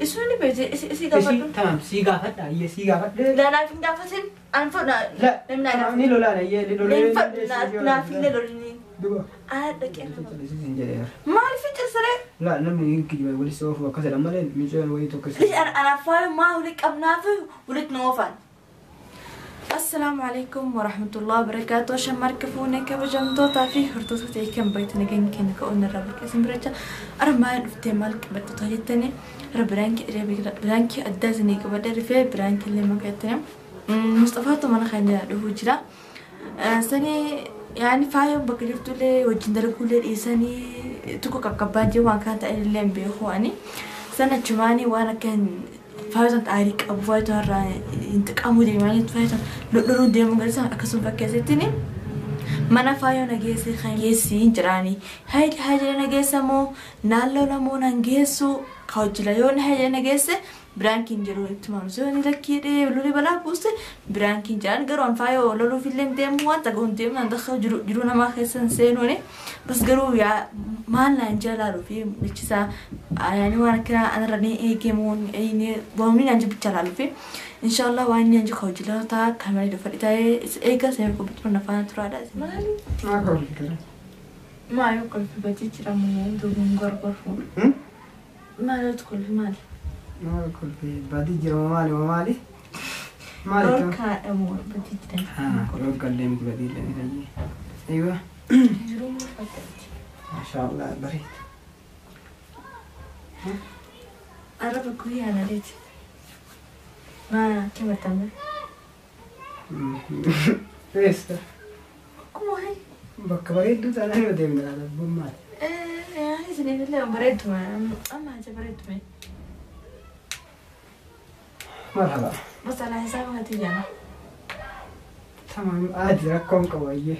Isuun beekte isi Isi gaafadhu. tamam sii gaafadha iyyee sii gaafadhe. La naaf hin gaafatin an fudhu La namni naa ni lolaan iyyee ni lolee. gaafatu. Naaf illee lolini. Duba. Ana dhaqee. Sin jedheera. Maal ficcisilee? La namni hin kijiba walitti oofu akkas jedhan malee miicaan wayii tokko Lish ana anaaf faayu maa walitti qabnaaf walitti nu oofan. Assalaamu alaikum warahmatullahi wabarakaatuh. Shamarka fuunee kabajamtootaa fi hordoftoota eekan baay'ee nageenya keenya ka'uun irraa buqqeessin biracha armaan dhuftee maal qabattoota jettanii irra biraankii addaa isinii qabadhe rifee biraankii illee maka jettanii Mustafaatu mana keenya dhufuu jira. Sanii yaani faayoon bakka jirtullee wajjin dalaguullee dhiisanii tokko qaqqabbaa jiru waan kana ta'e illee hin beeku ani. Sana achumaanii waan akka faayoon aarii qabu faayoon irraa hin xiqqaamuu deemanii faayoon lololuun deemuu gadi akkasuma fakkeessittiin mana faayoo nageesse kan geessi hin jiraani. Haajira nageessa moo naan lola moo naan geessu ka hojjila yoo haajira nageesse biraankiin jiru itti maamsu yoo ni lakkiidhee lolii balaa buuse biraankiin jiran garuu an faayoo loluuf illee hin deemu waan ta'u hin deemu naan dakka jiru namaa keessa hin seenuuni bas garuu yaa maal naan jira laaluu fi bilchisaa yaani waan akkana anarra ni eegamu waamni naan jibbicha laaluu fi inshallah waan inni anji hojjila ta'a kameraa dhufa dhitaa'ee eega seera qophiitti mana faana turaadha. Maali? Maa kolfi Maa yoo kolfi bajji jira moo duubuun gorgorfu. Maal kolfi maali? Maa kolfi badii jira maali maali? Maali ta'u? Dhorkaadha moo bajji jira? Haa dhorkallee miti badii illee ni fayyee. Aywa. Jiruu maal fakkaatti? Maashaallah bareeda. Araba guyyaa naleeti. Maa kematame? Eessa? Akkuma wayi. Bakka bareedduu taanaan yoo deemna laata maali? Isinillee bareeduma. Amma aja bareeduma. Marhaba. Bas alaa hisaaba hati jana. Tamam adi rakkoon qabu ayyee.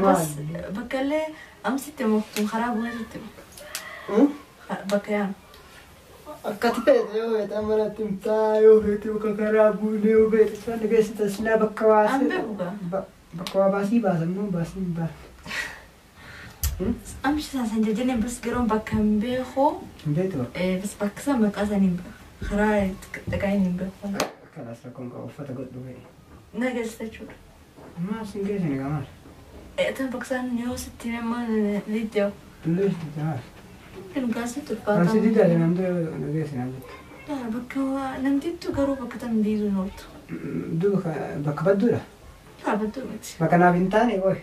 Bas bakka illee amsitti muktuun karaa bu'eetti bakka yaanu. Akkati feete yoo feete amma natti himtaa yoo feete bakka karaa buunee yoo feete isaan geessita silaa bakka An baasee. beeku gaa. Bakka waa baasii baasan moo baasii hin baasne? Amshi isaan jajjaneen bas garuu bakka hin beeku. Hin beektu bakka. Bas bakka isaan maqaa isaanii hin beeku. Karaa dhaqaa hin beeku. Kalaas rakkoon qabu uffata godhu ba'e. Na geessita jechuudha. Maal sin geessine gaa maal? Tan bakka isaan yoo sitti nama liiddee. Lees maal? Dhugaasitti Kan si ulfaata. didaa namtu na geessine jettu. Bakka namtittu garuu bakka tan diidu hin ooltu. Duuba bakka badduudha. Dhaabattuu miti. Bakka naaf hin taane qoy.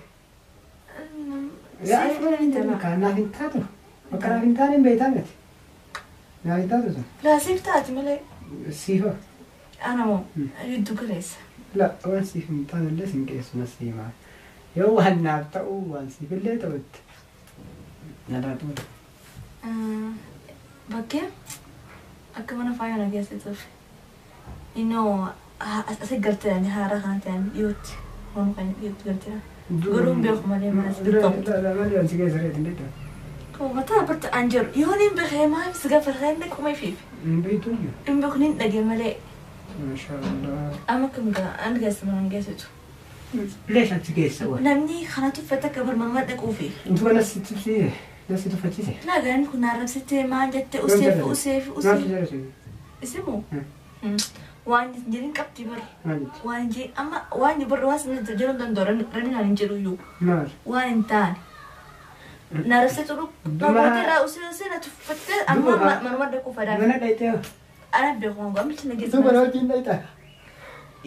Siif Kan naaf hin taatu. Bakka naaf hin taane hin beektaa miti. Naaf hin taatu sun. Laa siif taati malee. Siifoo. Ana moo giddu galeessa. La waan siif hin taane illee sin geessu na siimaa. Yoo waan naaf ta'u waan siif illee ta'utti. Na laatu. Bakkee akka mana faayoo na geessituuf. Innoo asii galtee haaraa kana ta'an dhiyootti. Waan kana dhiyootti galtee. Garuu hin beeku malee mana sitti ta'u. Dura malee waan si geessa reeti hin beektu. Mataa barta an jiru yoo niin beekee maaf si gaafa inni kuma ifiif. Hin beektu iyyuu. Hin beeku niin dhagee malee. Maashaallah. Amma kam gaa an geessa mana geessitu. Lees achi geessa waan. Namni kanatu uffata akka barmamaa dhaquufi. Intu kana si tufsiise. Nasi tuffachiise. Laagaan kun arrabsittee maal jette useef useef Maaltu useef. jira sun? Isimu? Waan jedhin qabdi bar. Maal jetti? Waan jee amma waan bar waan sana jedhu danda'u ranni hin jedhu iyyuu. Maal? Waan hin taane. Na arrabsitu namoota irraa usee usee na tuffattee amma manuma dhaquu fadaa. Mana dhayitee hoo? Ana beeku waan gamti na Duuba na geessu. wajjin dhayitaa?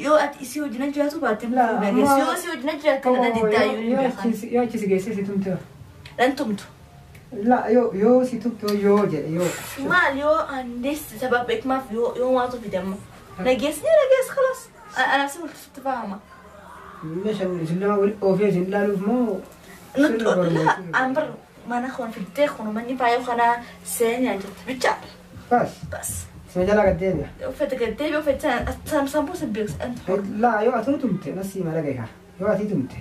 Yoo ati isii wajjin jiraatu baatte Laa, na geessu. Yoo isii wajjin jiraatte na diddaa iyyuu hin beekan. Yoo achi si geessee si tumte hoo? Nan tumtu. La yoo yoo si tumte hoo yoo jedhe yoo. Maal yoo andees sababa beekmaaf yoo yoo waatu fidamma. Nageessi ni nageessi خلاص. Anaaf si walitti fahama. Meeshaan isin lama wali oofee isin ilaaluuf moo? La an bar mana kun fiddee kun manni faayoo kana seenaa jirti bichaadha. Bas. Bas. Sima jalaa gad deebi'a. Uffata gad deebi'e uffata sambuusa beeksisa. La yoo atuu tumte nasii mala gaha. Yoo atii tumte.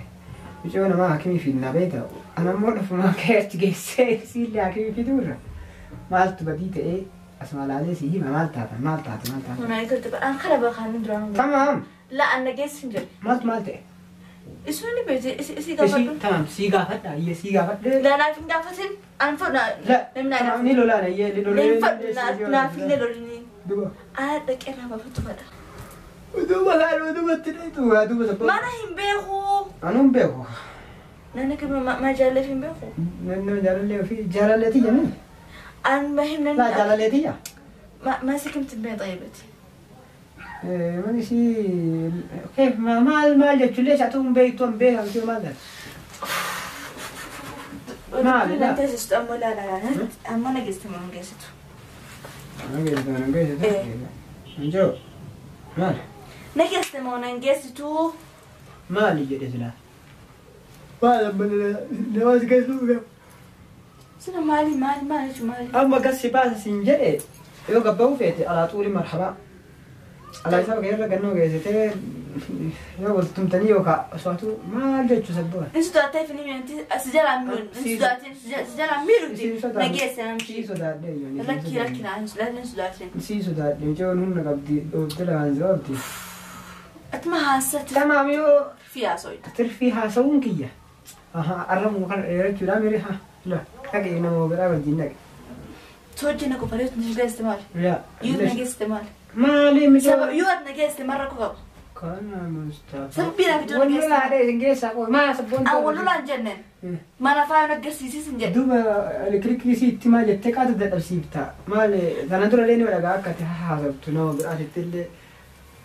Mucayoo namaa hakimii fiidna beekta. Ana immoo dhufumaa kee achi geessee siillee hakimii fiduurra. Maaltu badii ta'ee asuma laalee si hima maal taata maal taate maal taate. Kun ay galte an kana bakaan duraan. Tamaam. La an nageessi hin jedhe. Maaltu maal ta'e? Isuun ni beekte isii Isii gaafadhu. tamam sii gaafadha iyyee sii gaafadhe. La naaf hin gaafatin an fudhu La namni naa gaafate. ni lolaan iyyee ni lolee. Hin fudhu naaf illee lolini. Duba. Ana dhaqee irraa baafatu fedha. Duba kaan dubatti dheetu duba sabba. Mana hin beeku. Anuun beeku. Namni kan ma jaallee hin beeku. Namni jaalallee ofii jaalallee tiyya mi? An ma him Laa namni jaalallee tiyya. ma sikimti bee xayyibati. Mani si keef maal maal jechuullee isa ta'uun beektu an beekamtu maal taate? Maali laa? Nan teessistu ammoo laa laa laa amma na geessitu moo hin geessitu. Nan geessitu nan geessitu. Hin jiru. Maali? Na geessitu moo nan geessitu. Maali jedhe silaa? Maal amma nama si geessu beeku. Sina maali maali maali jechuun maali? Amma gas si baasa siin jedhe yoo gabba'uu feete alaa xuuli marhabaa. Alaa isaa bakka irra gannoo geessitee yoo wal tumtanii yookaan osoo maal jechuu sababa. Hin sodaatee fi ni si jalaa miidhu hin sodaatin si jalaa miidhuti na geesse namchi. Sii sodaadhe iyyuu. Lakki lakki naa hin sodaatin. Sii sodaadhe mucaan humna qabdi dhoofte lamaan si qabdi. Atuma haasatti Tamaam yoo fi haasoyta. tirfii haasawuun kiyya. Arramu kana dheerachuudhaan miiri haa la dhaqee nama biraa wajjin dhaqe. Soojii na qofa yoo geessite maali? Yaa. Yoo na geessite maali? Maali Sabab mucaan. yoo na geessite marra qofa qaba. Kana Mustapha. Sababbii naaf ijoollee Wal geessite. lolaa dhee isin geessaa qofa maa sabboon. An wal lolaan jenneen mana faaya na agarsiisis hin jedhe. Duuba elektiriikii itti maal jettee qaata dadhabsiifta. Maal sana dura illee ni dhagaa akka ati haasoftu nama biraatitti illee.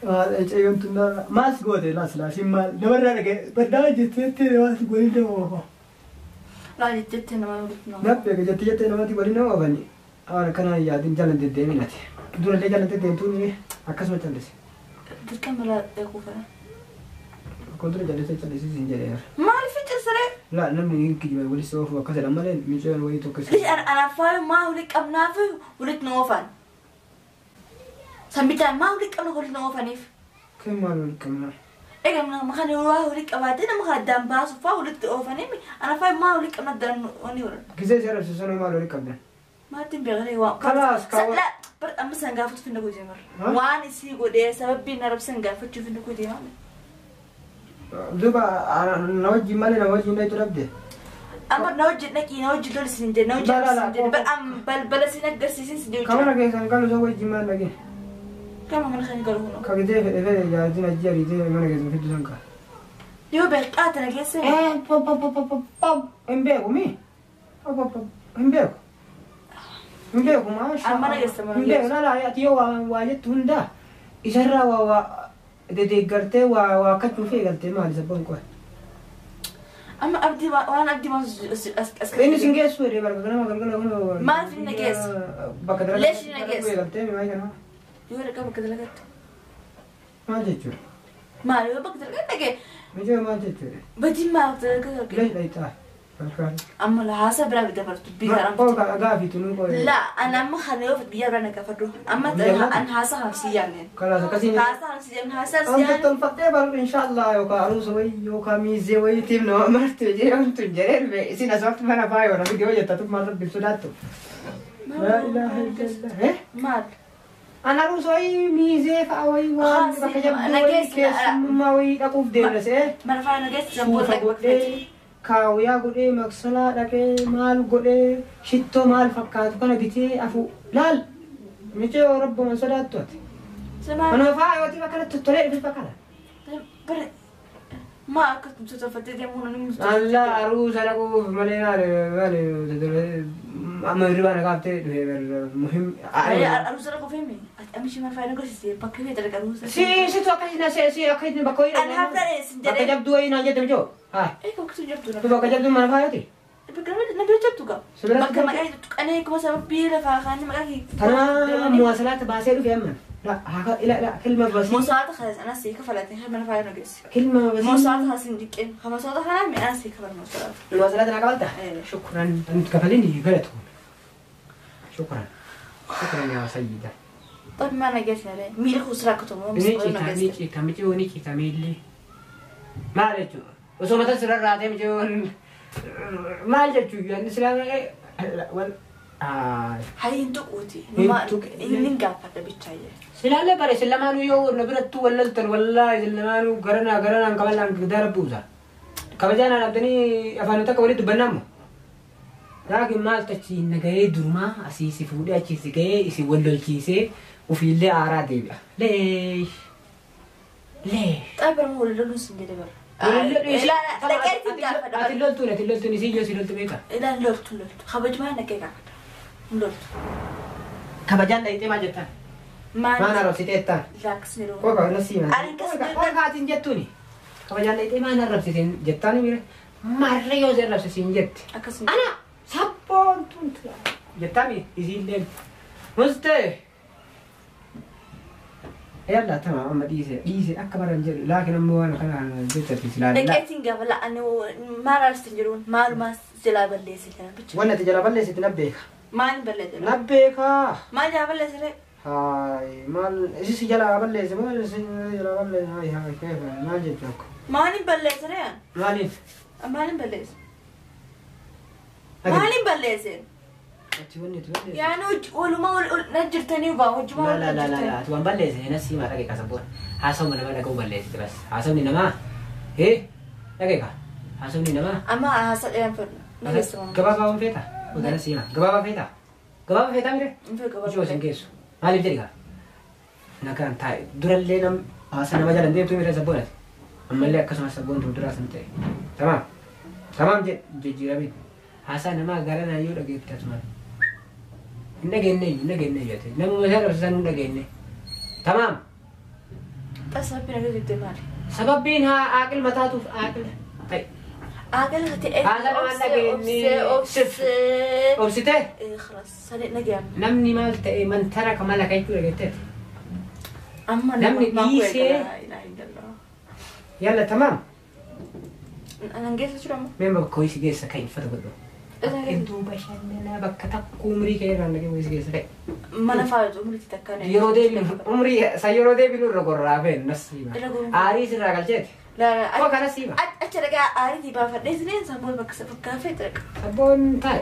Maal cayyoon tun maal si goote laas laasiin maal namarraa dhaga'e baddaa jetteetti maal si godhin nama oofa. Laa jettee nama walitti nama. Naaf beeka jettee jettee namatti waliin nama oofani. Waan akkanaa yaadin jalan deddeemin ati. Dura illee jalan deddeemtuun akkasuma callise. Dirqama laa eeguu fedha. Akkuma dura jallisee callisiis hin jedheera. Maaliif ficcirsilee? Laa namni hin kijiba walis oofu akkas jedhan malee miicaan wayii tokko Lish ana faayu maa walitti qabnaaf walitti nu oofan. Sambitaan maa walitti qabna walitti nu oofaniif. Kan maal walitti qabnaa? Egaa nama kana waa walitti qabaatee nama kana addaan baasuuf faa walitti oofanii ana faayu maa walitti qabna addaan oni godhan. Gisee seera ibsisan maal walitti qabdan? Maatiin beekaree waa. Kalaas kaawwa. La bar amma san gaafatu finna godhee mara. Waan isii godhee sababbii na rabsan gaafachuu finna godhee maali. Duuba na wajjin malee na wajjin dhayitu dhabde. Amma na wajjin dhaqii na wajjin loli sin jedhe na wajjin sin jedhe bar amma balbala sin agarsiisin sin jedhe. Kamara keessan galu isa wajjin maal dhagee? Kama mana kan galu huno. Ka gisee fedhe fedhe jaartiin ajji ariitee mana keessan fiddu san kaa. Yoo beekaa tana keessa. Pop pop pop pop pop hin beeku mi? Pop pop pop hin beeku. Hin beeku maasha. Amma na geessa mana Hin beeku lala ati yoo waa jettu hundaa isarraa waa waa dedeeggartee waa waa kachuuf eegaltee maali sabboon qoe. Amma abdii waan abdii waan as Inni sin geessu jedhee bakka ganama galgala kun. Maaliif inni geessu? Bakka dalagaa. Leesh inni geessu? Eegaltee maal kanaa? Yoo dhaqaa bakka dalagaatti. Maal jechuudha? Maal yoo bakka dalagaatti dhaqee Mijoo maal jechuudha? badii maal bakka dalagaatti Leesh dhayitaa. Amma haasa biraa dabartu biyya Qola haramtu. gaafiitu nu qoe. La ana amma kana yoo biyya biraa na gaafadhu amma an haasa hamsi yaamne. Kalaas akkasiin. Haasa hamsi yaamne haasa hamsi Anta yaamne. tolfattee bar inshallah yookaan aruusa wayii yookaan miizee wayiitiif nama martu jedhee wantu hin jedhee dhufe isin asumatti mana faayoo na fidee hojjettatu maal rabbi sodaattu. Laa ilaaha illallah. Maal? An aruusa wayii miizee fa'a wayii waan bakka jabduu wayii keessummaa wayii dhaquuf deemna se'ee. Mana faaya na geessu Suufa godhee kaawuyaa godhee maksalaa dhaqee maal godhee shittoo maal fakkaatu kana bitee afu laal micee rabbuma sodaattu ati. Mana faayootiif akkanatti tottolee dhufe fakkata. Ma akka tolfattee deemuu namni Allah aruusa dhaquuf malee maal maal amma hirribaa na kaaftee dhufe muhim. Aruusa dhaquuf himi. Ati amishii mana faaya na geessise bakka feete dhaqa aruusa. Si situ akkasii na si akkasii bakka wayii. An haftaadha sin Bakka jedhee. jabduu wayii naan jette mijoo. Haa. Eega bakka sun jabduu na. Bakka jabduu mana faayooti. Bakka na bira jabdu gaa. Sibira Bakka maqaa tuqanee kuma sababii lafaa kaanii maqaa kee. Tana muwasalaata baasee dhufe amma. La haka ila ila kilma basi. Moosaata kanas anas sii kafalatin mana faaya na geesse. Kilma basi. Moosaata kanas hin diqqeen. Moosaata kana mi anas sii kafal moosaata. Muwasalaata na kabalta? Eh. Shukran. Ant kafalini galatu. Shukran. Shukran yaa sayyida. طيب ما انا قلت عليه ميل خسرك تو Ni cita ni cita micoo ni cita miilli. Maal jechuudha? Osoo mata sirra raatee micoon maal jechuudha? Inni silaa wal Hay hin tuquuti. Inni gaafadha bichaayyee. Silaalee bare isin lamaanuu yoo na birattuu wal loltan wallaahi isin lamaanuu garanaa garanaan kaballaan gidaara buusa. Kabajaan dhaabdanii afaanota akka walitti dubbannaamu. Laakiin maal tachi nagahee durumaa asii si fuudhee achi si gahee isin wal lolchiisee ofiillee aaraa deebi'a. Leesh. Leesh. Xaabara wal loluun sin jedhe bara. Ati loltuun ati loltuun isin yoo si loltu beekaa? Ilaan loltu loltu. Kabajumaa nagahee gaafadha. Loltu. Kabajaan dhayitee maal jettaan? Maal arrabsitee jettaan? Kooka na siima. Kooka atiin jettuuni. Kabajaan dhayitee maal arrabsiteen jettaan mire? Marree yoo si arrabsisiin jette. Ana sabboontuun jettaan isiillee. Mustee. Yalla tamam amma dhiise dhiise akka baran jedhu laakiin ammoo waan kana jechatti silaa. Dhaqeetiin gaafa la'anii maal arsitin jedhuun maalumaa jalaa balleesse kana bicha. Wanni ati jalaa balleessite na beeka. Maal balleesse? Na beeka. Maal jalaa balleesse? Haay maal isi jalaa balleesse moo isi jalaa balleesse haay haay keefa maal jechuu akka. Maaliin balleesse ree? Maaliif? Maaliin balleesse? Maaliin balleesse? Ati wanni ati balleesse. Yaani walumaa na jirtanii baa hojii La la la la la ati waan balleesse na siima dhaqee kasabboon haasawuma nama dhaga'uu balleessite bas haasawni namaa hee dhaqee ka haasawni namaa. Amma haasa dheeraan fedhu. Gabaabaa waan feeta? Odana siima gabaabaa feeta? Gabaabaa feetaa mire? Hojii wasin geessu. Maaliif jedhi kaa? Nagaan taa'e durallee nam haasa nama jalan deemtuu mire sabboonati. Ammallee akkasumas sabboontu duraa san ta'e. Tamaam. Tamaam jedhe jijjiiramiin. Haasaa namaa gara naa yoo dhageette asumaan. Hin dhageenye hin dhageenye jette. Namuma isaa dhabsiisan hin dhageenye. Tamaam. Sababbiin akka jettee maali? Sababbiin haa aaqil mataatuuf aaqil ta'e. Aaqil ta'e. Haasa namaa dhageenye. Obsee. Obsitee? خلاص sani dhageenye. Namni maal ta'e mantara ka mala jechuu dhageetteeti. Amma namni dhiisee. Yalla tamaam. Anan geessa jiru amma. Mee bakka ho'i geessa kan uffata godhu. Iddoo bashannanaa bakka takka umrii kee irraan dhaqee ho'i geessa ka'e. Mana faayatu umrii takka ne. Yeroo deebinu umrii sa yeroo deebinu irra gorraa fe'en nas siima. Aarii sirraa galcheeti. Koo kana siima. Achi dhaqee aariitii baafadhee sineen sabboon bakka bakka fe'e dhaqa. Sabboon taa'e.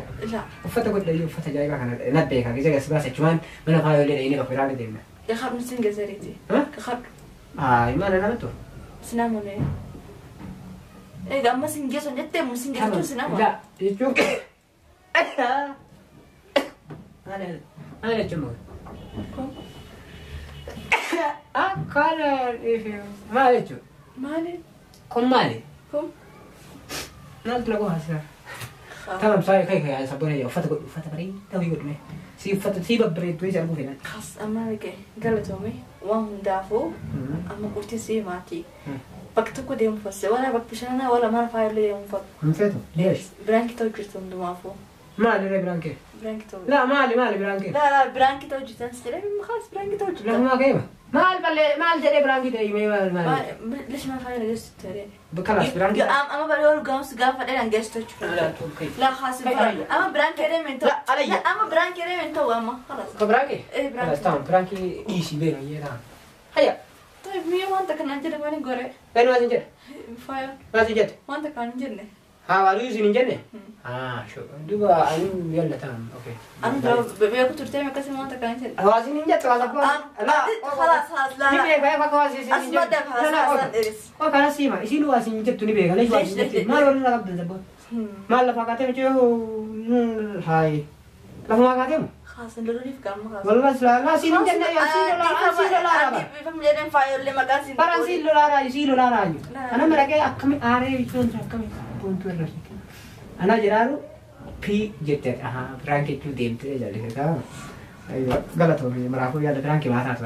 Uffata godhu uffata ajaa'ibaa kana na beeka gisa gas baasa jechuun mana faayollee dhaqee bakka biraan deemna. Kakadhu sin geessariiti. Kakadhu. Haa mana namatu. Sinamone. Egaa amma sin geessu jettee mu sin geessu sinama. La jechuun maal maal jechuun akkana maal jechuun. Maali? Kun maali? Kun. Maaltu na qofa Tamam saayee kai kai sabboon uffata godhu uffata bareedaa wayii godhu si uffata si babbareedduu isa arguu fedhan. Khas amma dhaqee galatoome waan hundaafuu amma qurtii si maatii. Bakka tokko deemu fasse wala bakka bashannanaa wala mana faayillee deemu fatte. Hin feetu? Leesh. Biraankii ta'u jirtu hundumaafuu. Maali ree biraankii? Biraankii ta'u. La maali maali biraankii? La la biraankii ta'u jirtan si jedhee khas biraankii ta'u jirtan. Lafumaa ka'eema. Maal ballee maal jedhee biraankii ta'e himee maal maal? Leesh mana faayillee geessu ta'e. Kalaas biraankii. Amma baree ol gaamsu gaafa dheeraan geessu jechuudha. La khas amma biraankii deemee ta'u. Amma biraankii deemee ta'u amma khalas. Ka biraankii? Eh biraankii. Kalaas ta'u biraankii dhiisii beenu yee ta'an. Hayya. طيب مين وانت كان عندنا ماني قري؟ فين وازن جد؟ فاير وازن جد؟ وانت كان عندنا ها والو يزين جنة؟ اه شو دوبا أنا يلا تمام أوكي أنا ببيع كنت ترتاح مكاسب وانت كان عندنا وازن جد لا خلاص خلاص لا لا نبي وازن أسمع ده خلاص خلاص أو كان سيما إيش وازن جد تنبي ليش وازن جد ما لو لا قبل زبون ما لا فقط مجيو هاي لا ما قادم خلاص ندوري في كام خلاص والله لا لا سين جنة يا سين لا سين لا لا بفهم جدًا فاير لما كان سين برا سين لا لا سين لا لا أنا مرة أكمل آري يشون أكمل بونتور راسي أنا جرارو في جت أها برانكي تو ديم تري جالي كذا أيوة غلط هو مرة أخوي هذا برانكي ما تعرف